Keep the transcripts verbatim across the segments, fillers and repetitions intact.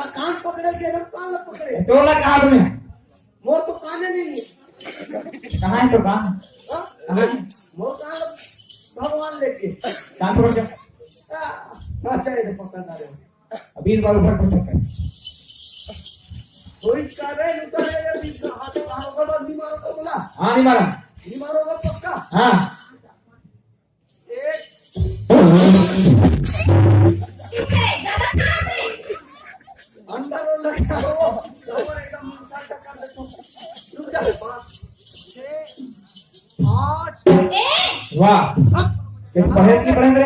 कान पकड़े के ना, कान पकड़े। टोला कहाँ तुम्हें? मोर तो काने नहीं है। कहाँ है तो कान? हाँ? कहाँ है? मोर कान भगवान लेके। कान पकड़ के। हाँ, हाँ, चाहिए तो पकड़ ना रहे। अभी इस बार ऊपर पटक कर। कोई कर रहे, रुक रहे, ये बीच में हाथ मारो, कब नहीं मारो, कब बोला? हाँ, नहीं मारा। नहीं मारोगा पक्का? हाँ। एक। अंदर वो लगा, वो, वो एकदम मुंह साफ कर दे तू। रुक जा, पाँच, छः, आठ। ए! वाह। सब। इस पढ़े नहीं पढ़े रे?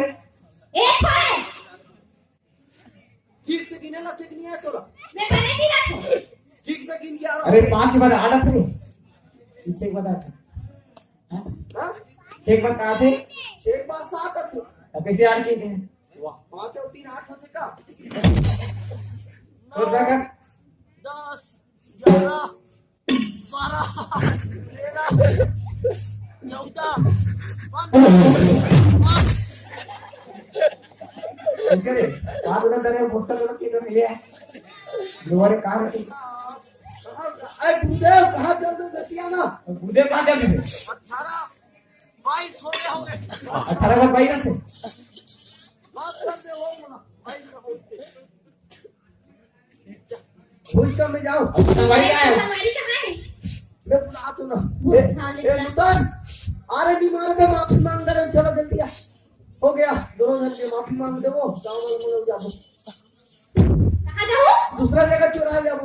एक पढ़े। ठीक से गिने ला, ठीक नहीं है तोरा। मैं बने नहीं रखूं। ठीक से गिन के आ रहा हूँ। अरे, पाँच के बाद आठ आते हैं। पीछे के बाद आठ। हाँ? हाँ? छह के बाद कहाँ थे? छह के बाद सात आते। अब कैसे आठ किए थे? वाह, पाँच और तीन आठ होते का? तो क्या कर? दस, ग्यारह, बारह, तेरह, चौदह, पन्द्रह, कैसे रे? बात उधर करे, पुस्तक उधर के इधर मिले हैं। जो वाले काम है। कहाँ, अरे गुरुदेव, कहाँ चल दे बेटिया ना? गुरुदेव कहाँ चल दे? अठारह, बाईस हो गए होंगे। अठारह बार बाईस है। बात कर दे वो ना, बाईस का बोलते। भूल कर मैं जाऊँ। अब तुम्हारी क्या है? हमारी कहाँ है? मैं बुला तो ना। ए, हाँ, ए, निकला। नूतन, अरे बीमार में माफी मांग रहे, चलो जल्दी आ। हो गया, दोनों जन के माफी मांग दे वो, जाओ, जाओ, जाओ, जाओ। कहाँ जाऊँ? दूसरा जगह चुरा जाओ।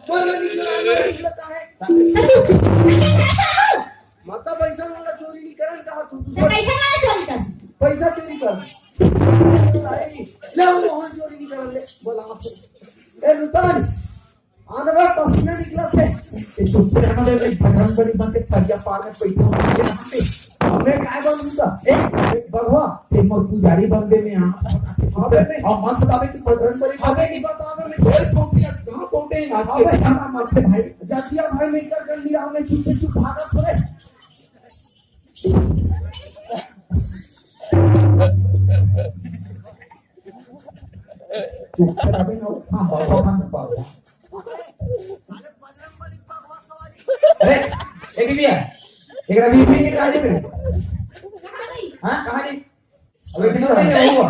बोल, नहीं चुरा, नहीं चुरा है। तो तू, मैं क्या करता हूँ? माता पैसा वाला चोरी नहीं करन कहा तू, तो दूसरा पैसा वाला चोरी कर। पैसा चोरी कर। ले वो वहाँ चोरी नहीं करन, ले, बोला आप। ए, नूतन, आने में पसीना निकला थे। ये चुप रहना दे, भाई, बजरंग बली बन के फरिया पार में बैठे हो, पीछे यहाँ पे। हमें काय बनूंगा? ए, ए, बघवा, ते मोर पुजारी बनबे में, हाँ। अबे में, और मत बतावे कि बजरंग बली अबे बनबे। नहीं बतावे में, ढेर पहुंच गया, कहाँ पहुंचे हैं? अबे, हाँ, मत भाई। जतिया भाई में कर कर लिया, हमें चुप से चुप भागत थोड़े। चुप कर अबे ना, हाँ, बाबा, हाँ, बाबा। अरे, एक ही भैया, एक रवि भी एक गाड़ी में। हाँ, कहाँ गई? अबे, किधर है वो?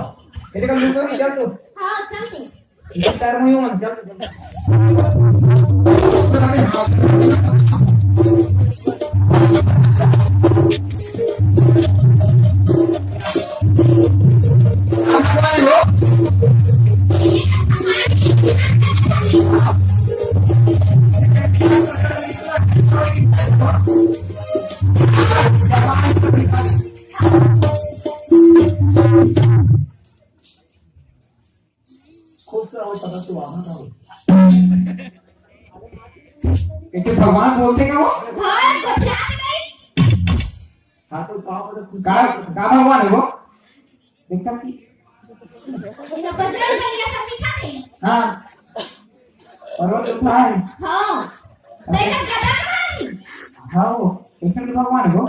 ये देखो, लुक करो, चल तो। हाँ, चल तो। ये तार में ही हो, चल तो। खुश रहो, सदा सुहागन रहो। कैसे भगवान बोलते हैं वो? हाँ, तो क्या है भाई? हाँ, तो पाँव में तो खुश का, रहो। का भगवान है वो? देखा कि? ये तो बजरंग बली का सब दिखा दे। हाँ। पर्वत उठा है। हाँ। तेरा गदा कहाँ है? हाँ, वो कृष्ण के भगवान है वो।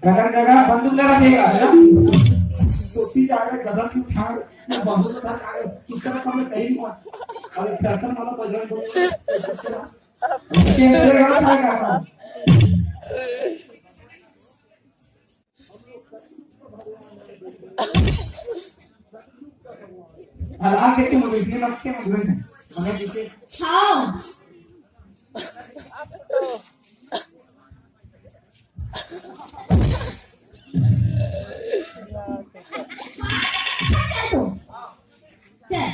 गदा, गदा बंदूक लगा देगा, है ना? टोपी जा रहा है, गदा भी उठा, बंदूक उठा, कुछ तरह का मैं कहीं नहीं हुआ। अरे, दर्शन वाला बजरंग बली। हालांकि तुम इसलिए मत के मत में, मगर पीछे हाँ। चल।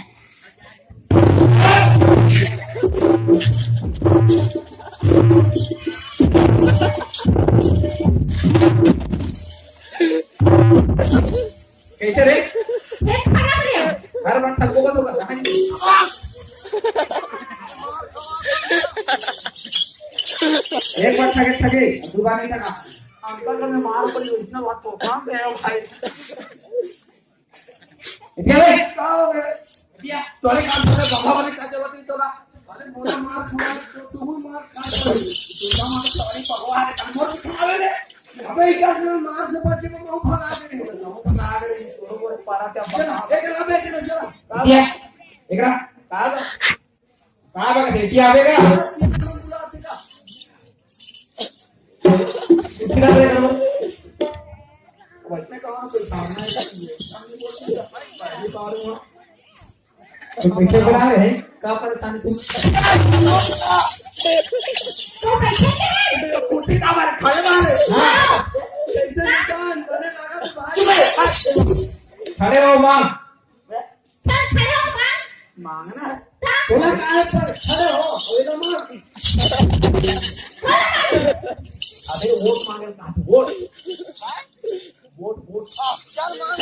कैसे रे? ये खराब रे। हर बार ठगो का तो कहानी। एक बार ठगे, ठगे, दो बार नहीं ठगा। अंकल का मैं मार पड़ी, इतना बात तो काम है भाई। इतिया रे। का हो गए? इतिया। तोरे काम करे, बाबा वाले का जरूरत नहीं तोरा। अरे मोला मार खा, तो तू भी मार खा। तू का मार, तोरी भगवान है, तंगोर दिखावे रे। अबे, क्या तुम मार से बचे को, वो भगा दे रहे हो, वो भगा दे रहे हो, वो पारा क्या चला, भगा। एक रहा, एक रहा, चला। का? क्या? एकरा? का बा? का बा? क्या आवेगा? सीधा रे करो। वैसे कहाँ कोई सामने है? सामने बोल रहे हैं। पहली बार हुआ। तो कैसे बना रहे हैं? का परेशानी तुम? कुर्सी का मारे, खड़े मारे। हाँ। कैसे निकाल? बने लगा तो बाहर। खड़े हो माँ। चल, खड़े हो, मांग। मांगना है। हाँ। बोला, कहाँ है सर? खड़े हो, ये तो मांग। अबे, वोट मांगे, कहाँ से? वोट। Vote, vote. चल, मांग।